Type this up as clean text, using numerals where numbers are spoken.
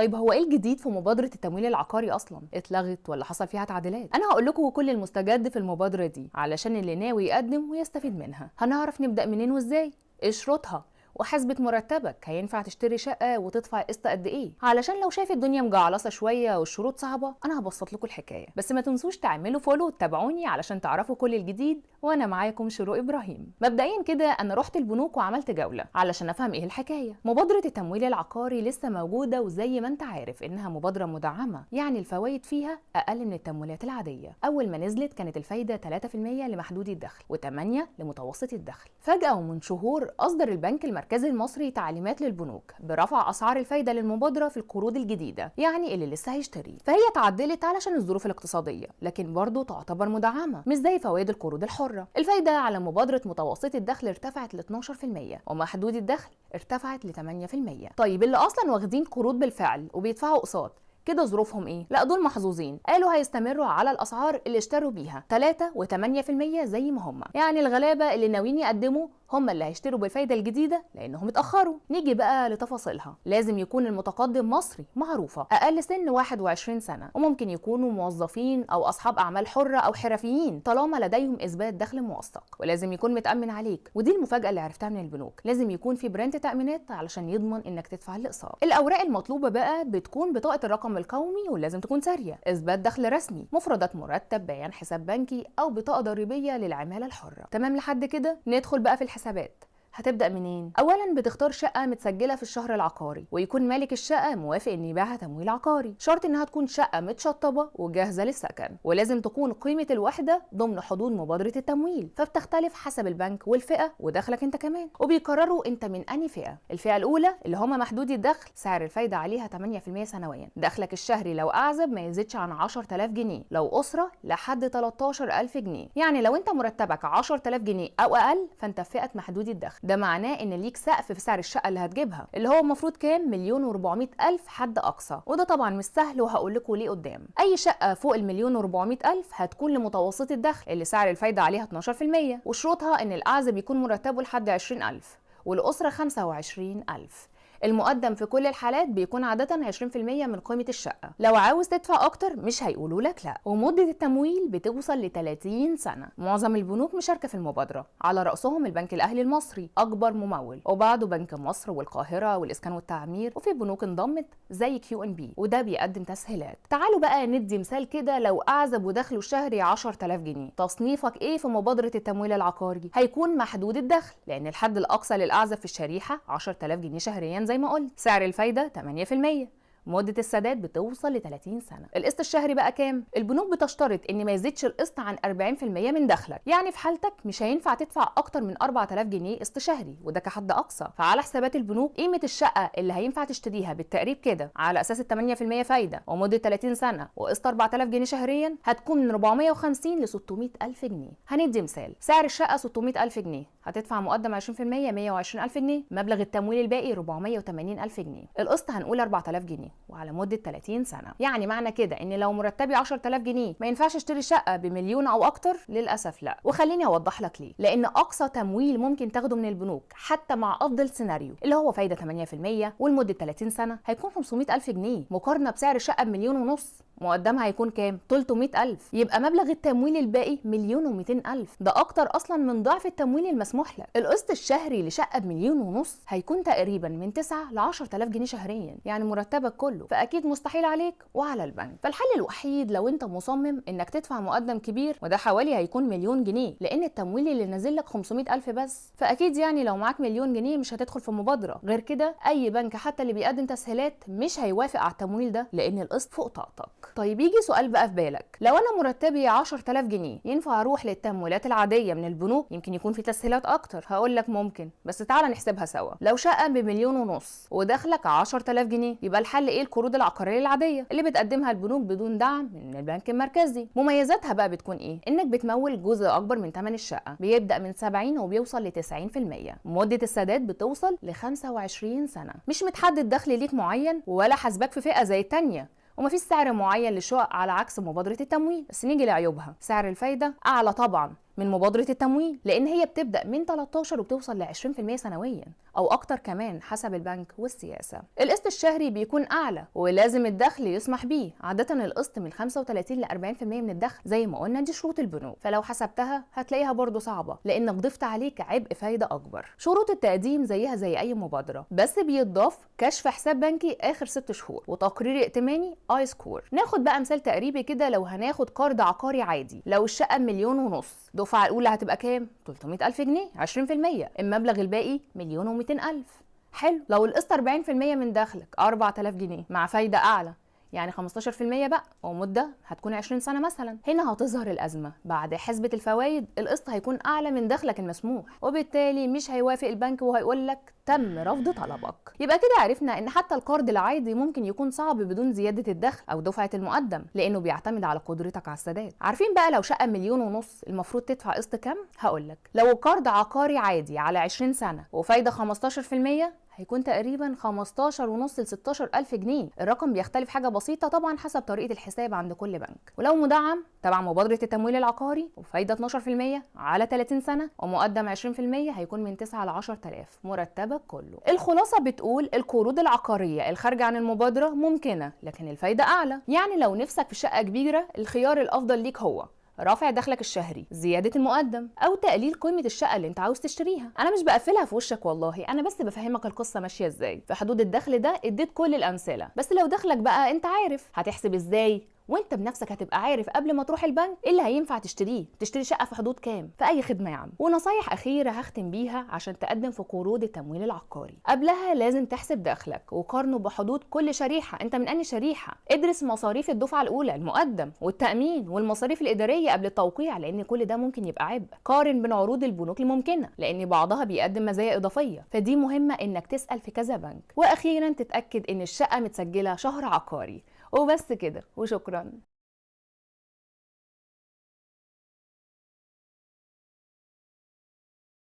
طيب هو ايه الجديد في مبادرة التمويل العقاري اصلا؟ اتلغت ولا حصل فيها تعديلات؟ انا هقول لكم كل المستجد في المبادرة دي علشان اللي ناوي يقدم ويستفيد منها. هنعرف نبدأ منين وازاي، ايه شروطها، وحسبة مرتبك هينفع تشتري شقة وتدفع قسط قد ايه، علشان لو شايف الدنيا مجعلصة شوية والشروط صعبة انا هبسط لكم الحكاية. بس ما تنسوش تعملوا follow وتتابعوني علشان تعرفوا كل الجديد، وانا معاكم شروق ابراهيم. مبدئيا كده انا رحت البنوك وعملت جولة علشان افهم ايه الحكاية. مبادرة التمويل العقاري لسه موجودة، وزي ما انت عارف انها مبادرة مدعمة، يعني الفوائد فيها اقل من التمويلات العادية. اول ما نزلت كانت الفايدة 3% لمحدودي الدخل و8 لمتوسط الدخل. فجأة ومن شهور اصدر البنك المركزي المصري تعليمات للبنوك برفع اسعار الفايدة للمبادره في القروض الجديدة، يعني اللي لسه هيشتري. فهي اتعدلت علشان الظروف الاقتصادية، لكن برضه تعتبر مدعمه مش زي فوائد القروض الحرة. الفايدة على مبادرة متوسط الدخل ارتفعت ل 12%، ومحدود الدخل ارتفعت ل 8%. طيب اللي اصلا واخدين قروض بالفعل وبيدفعوا اقساط كده ظروفهم ايه؟ لا دول محظوظين، قالوا هيستمروا على الاسعار اللي اشتروا بيها 3 و8% زي ما هم. يعني الغلابة اللي ناويين يقدموا هم اللي هيشتروا بالفايده الجديدة لانهم اتاخروا. نيجي بقى لتفاصيلها. لازم يكون المتقدم مصري معروفة، اقل سن 21 سنة، وممكن يكونوا موظفين او اصحاب اعمال حره او حرفيين طالما لديهم اثبات دخل موثق، ولازم يكون متامن عليك. ودي المفاجاة اللي عرفتها من البنوك، لازم يكون في print تامينات علشان يضمن انك تدفع الاقساط. الاوراق المطلوبة بقى بتكون بطاقة الرقم القومي، ولازم تكون ساريه، اثبات دخل رسمي، مفردات مرتب، بيان حساب بنكي، او بطاقة ضريبية للعماله الحرة. تمام لحد كده؟ ندخل بقى في الحسابات. هتبدأ منين؟ أولاً بتختار شقة متسجلة في الشهر العقاري، ويكون مالك الشقة موافق إن يبيعها تمويل عقاري. شرط إنها تكون شقة متشطبة وجاهزة للسكن، ولازم تكون قيمة الوحدة ضمن حدود مبادرة التمويل، فبتختلف حسب البنك والفئة ودخلك أنت كمان، وبيقرروا أنت من أنهي فئة. الفئة الأولى اللي هما محدودي الدخل سعر الفايدة عليها 8% سنوياً، دخلك الشهري لو أعزب ما يزيدش عن 10,000 جنيه، لو أسرة لحد 13,000 جنيه. يعني لو أنت مرتبك 10,000 جنيه أو أقل فأنت في فئة محدودي الدخل. ده معناه ان ليك سقف في سعر الشقة اللي هتجيبها، اللي هو المفروض كام؟ 1,400,000 حد اقصى، وده طبعا مش سهل وهقول لكم ليه قدام. اي شقه فوق 1,400,000 هتكون لمتوسط الدخل اللي سعر الفايدة عليها 12%، وشروطها ان الاعزب يكون مرتبه لحد 20,000 والاسرة 25,000. المقدم في كل الحالات بيكون عادة 20% من قيمة الشقة، لو عاوز تدفع أكتر مش هيقولوا لك لا. ومدة التمويل بتوصل ل 30 سنة. معظم البنوك مشاركة في المبادرة، على رأسهم البنك الأهلي المصري أكبر ممول، وبعده بنك مصر والقاهرة والإسكان والتعمير، وفي بنوك انضمت زي QNB وده بيقدم تسهيلات. تعالوا بقى ندي مثال كده. لو أعزب ودخله الشهري 10,000 جنيه، تصنيفك إيه في مبادرة التمويل العقاري؟ هيكون محدود الدخل، لأن الحد الأقصى للأعزب في الشريحة 10,000 جنيه شهريا زي ما قلت. سعر الفايدة 8%، مدة السداد بتوصل ل 30 سنة. القسط الشهري بقى كام؟ البنوك بتشترط ان ما يزيدش القسط عن 40% من دخلك، يعني في حالتك مش هينفع تدفع اكتر من 4000 جنيه قسط شهري، وده كحد اقصى. فعلى حسابات البنوك قيمة الشقة اللي هينفع تشتريها بالتقريب كده على اساس ال 8% فايدة ومدة 30 سنة وقسط 4000 جنيه شهريا هتكون من 450 ل 600,000 جنيه. هندي مثال، سعر الشقة 600,000 جنيه، هتدفع مقدم 20% 120,000 جنيه، مبلغ التمويل الباقي 480,000 جنيه، القسط هنقول 4000 جنيه وعلى مدة 30 سنة. يعني معنى كده ان لو مرتبي 10,000 جنيه ما ينفعش اشتري شقة بمليون او اكتر؟ للاسف لا. وخليني اوضح لك ليه. لان اقصى تمويل ممكن تاخده من البنوك حتى مع افضل سيناريو اللي هو فايدة 8% والمدة 30 سنة هيكون 500,000 جنيه، مقارنة بسعر شقة ب1,500,000 مقدمها هيكون كام؟ 300,000. يبقى مبلغ التمويل الباقي 1,200,000، ده اكتر اصلا من ضعف التمويل المسموح لك. القسط الشهري لشقة ب1,500,000 هيكون تقريبا من 9 ل 10,000 جنيه شهريا، يعني مرتبك كله، فاكيد مستحيل عليك وعلى البنك. فالحل الوحيد لو انت مصمم انك تدفع مقدم كبير، وده حوالي هيكون 1,000,000 جنيه، لان التمويل اللي نازل لك 500,000 بس، فاكيد يعني لو معاك 1,000,000 جنيه مش هتدخل في مبادرة. غير كده اي بنك حتى اللي بيقدم تسهيلات مش هيوافق على التمويل ده لان القسط فوق طاقتك. طيب يجي سؤال بقى في بالك، لو انا مرتبي 10,000 جنيه ينفع اروح للتمويلات العادية من البنوك؟ يمكن يكون في تسهيلات اكتر. هقول لك ممكن، بس تعالى نحسبها سوا. لو شقه ب1,500,000 ودخلك 10,000 جنيه، يبقى الحل ايه؟ القروض العقارية العادية اللي بتقدمها البنوك بدون دعم من البنك المركزي. مميزاتها بقى بتكون ايه؟ انك بتمول جزء اكبر من ثمن الشقة، بيبدا من 70 وبيوصل ل 90%، مده السداد بتوصل ل 25 سنة، مش متحدد دخل ليك معين ولا حاسبك في فئة زي التانية، ومفيش سعر معين للشقق على عكس مبادرة التمويل. بس نيجي لعيوبها، سعر الفايدة أعلى طبعا من مبادرة التمويل، لأن هي بتبدأ من 13 وبتوصل ل 20% سنويا، او اكتر كمان حسب البنك والسياسة. القسط الشهري بيكون اعلى ولازم الدخل يسمح بيه، عادة القسط من 35 ل 40% من الدخل زي ما قلنا، دي شروط البنوك، فلو حسبتها هتلاقيها برضو صعبة لانك ضفت عليك عبء فايده اكبر. شروط التقديم زيها زي اي مبادرة، بس بيتضاف كشف حساب بنكي اخر 6 شهور وتقرير ائتماني I-Score. ناخد بقى مثال تقريبي كده، لو هناخد قرض عقاري عادي، لو الشقة 1.5 مليون، الدفعة الاولى هتبقى كام؟ 300,000 جنيه، 20%، المبلغ الباقي 1,200,000. حلو. لو القسط 40% من دخلك 4000 جنيه مع فايده اعلى يعني 15% بقى، ومدة هتكون 20 سنة مثلا. هنا هتظهر الأزمة، بعد حسبة الفوائد القسط هيكون أعلى من دخلك المسموح، وبالتالي مش هيوافق البنك وهيقول لك تم رفض طلبك. يبقى كده عرفنا إن حتى القرض العادي ممكن يكون صعب بدون زيادة الدخل أو دفعة المقدم، لأنه بيعتمد على قدرتك على السداد. عارفين بقى لو شقة 1.5 مليون المفروض تدفع قسط كام؟ هقولك لو قرض عقاري عادي على 20 سنة وفايدة 15% هيكون تقريبا 15.5 ل 16,000 جنيه. الرقم بيختلف حاجة بسيطة طبعا حسب طريقه الحساب عند كل بنك. ولو مدعم تبع مبادرة التمويل العقاري وفايده 12% على 30 سنة ومقدم 20% هيكون من 9 ل 10,000 مرتبك كله. الخلاصة بتقول القروض العقارية الخارجة عن المبادرة ممكنة، لكن الفايدة اعلى. يعني لو نفسك في شقه كبيرة الخيار الافضل ليك هو رفع دخلك الشهري، زيادة المقدم، أو تقليل قيمة الشقة اللي أنت عاوز تشتريها. أنا مش بقفلها في وشك والله، أنا بس بفهمك القصة ماشية إزاي. في حدود الدخل ده اديت كل الأمثلة، بس لو دخلك بقى أنت عارف هتحسب إزاي، وانت بنفسك هتبقى عارف قبل ما تروح البنك ايه اللي هينفع تشتريه، تشتري شقه في حدود كام، في اي خدمة يا عم. ونصايح اخيرة هختم بيها عشان تقدم في قروض التمويل العقاري. قبلها لازم تحسب دخلك وقارنه بحدود كل شريحة، انت من انهي شريحة. ادرس مصاريف الدفعة الاولى، المقدم والتامين والمصاريف الادارية قبل التوقيع، لان كل ده ممكن يبقى عبء. قارن بين عروض البنوك الممكنة، لان بعضها بيقدم مزايا اضافية، فدي مهمة انك تسال في كذا بنك. واخيرا تتاكد ان الشقة متسجله شهر عقاري. وبس كده، وشكرا.